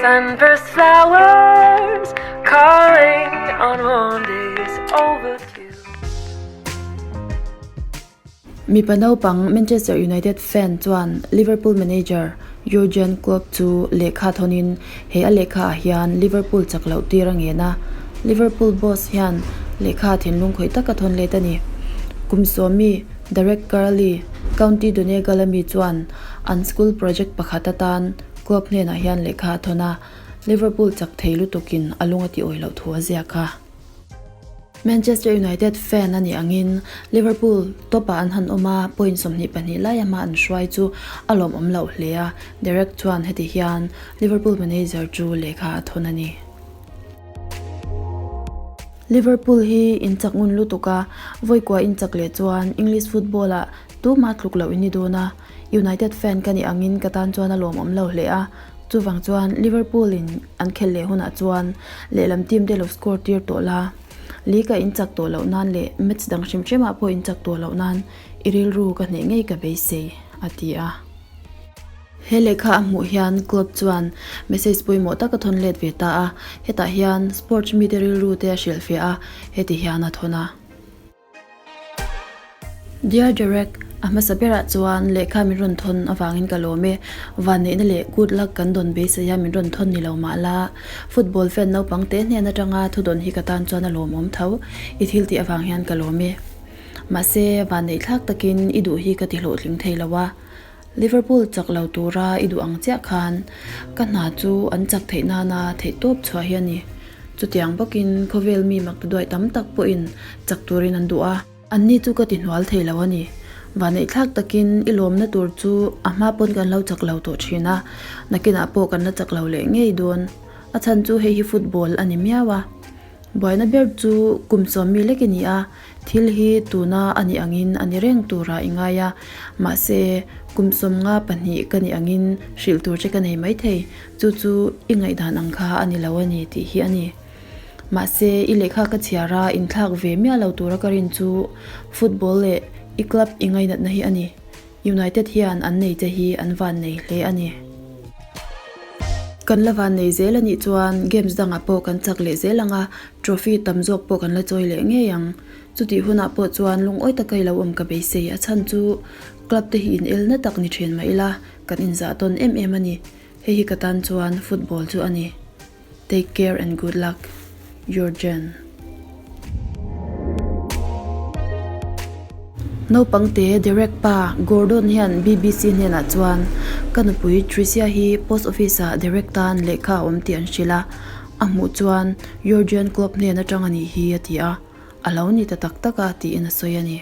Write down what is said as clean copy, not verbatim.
Sunburst flowers calling on warm days overdue. Mipa naupang Manchester United fan chuan Liverpool manager Jurgen Klopp chu lehkha thawnin he a lehkha ah hian Liverpool chak loh tir a ngen a, Liverpool boss hian lehkha thinlung khawih taka thawn let a ni. Kum sawmi Derek Curley, County Donegal a mi chuan an school project pakhat atan Klopp hnenah hian lehkha a thawn a, Liverpool chak thei lutukin a lung a ti awih loh thu a ziak a. Manchester United fan a nih angin Liverpool top ah an han awm a, point 22 lai a hma an hruai chu a lawmawm loh hle a, Derek chuan heti hian Liverpool manager chu lehkha a thawn a ni. Liverpool hi in chak ngun lutuk a, vawikua in chak leh chuan English football ah tumah tluk loh in ni dawn a, United fan ka nih angin ka tan chuan a lawmawm lo hle a, chuvang chuan Liverpool in an khelh leh hunah chuan lehlam team te lo score tir tawh la, league a in chak tawh loh nan leh match dang hrim hrim ah pawh in chak tawh loh nan i rilru ka hneh ngei ka beisei, a ti a. He lehkha a hmuh hian Klopp chuan message pawimawh tak a thawn let ve ta a, hetah hian sports mite rilru te a hrilhfiah a, heti hian a thawn a. Dear Derek, a hmasa berah chuan lehkha min rawn thawn avangin ka lawm e. Vanneihna leh good luck kan dawn beisei a min rawn thawn ni lo mah la, football fan naupang te hnen atanga thu dawn hi ka tan chuan a lawmawm tho. I thil tih avang hian ka lawm e. Mahse, vanneih thlak takin i duh hi ka ti hlawhtling thei lo a. Liverpool chak lo tura i duh ang chiah khan ka hna chu an chak theih nana theihtawp chhuah hi a ni. Chutiang bawkin khawvel mi maktaduai tam tak pawhin chak turin an duh a. Anni chu ka ti hnual thei lo a ni. Vaneihthlak takin i lawmna tur chu a hma pawn kan lo chak lo tawh thin a, nakinah pawh kan la chak lo leh ngei dawn. A chhan chu hei hi football a ni miau a. Buaina ber chu kum sawmmi lek i ni a, thil hi tuna a nih angin a ni reng turah i ngai a, mahse kum 52 ka nih angin hrilh tur che ka nei maithei, chu chu i ngaihdan ang kha a ni lo a ni tih hi a ni. Mahse i lehkha ka chhiar a inthlak ve miah lo tura ka rin chu football leh i club i ngainatna hi a ni. United hian an nei che hi an van nei hle a ni. Kan la van nei zel a nih chuan games dangah pawh kan chak leh zel ang a, trophy tam zawk pawh kan la chawi leh ngei ang. Chutih hunah pawh chuan lungawi taka i lo awm ka beisei a chhan chu club te hi in elna tak ni thin mah ila kan inzah tawn em em a ni. Hei hi ka tan chuan football chu a ni. Take care and good luck. Jurgen. Naupang te Derek pa Gordon hian BBC hnenah chuan ka nupui Tricia hi post office ah Derek tan lehkha a awm tih an hrilh a, a hmuh chuan Jurgen Klopp hnen atang a nih hi a ti a, a lo ni ta tak tak a tiin a sawi a ni.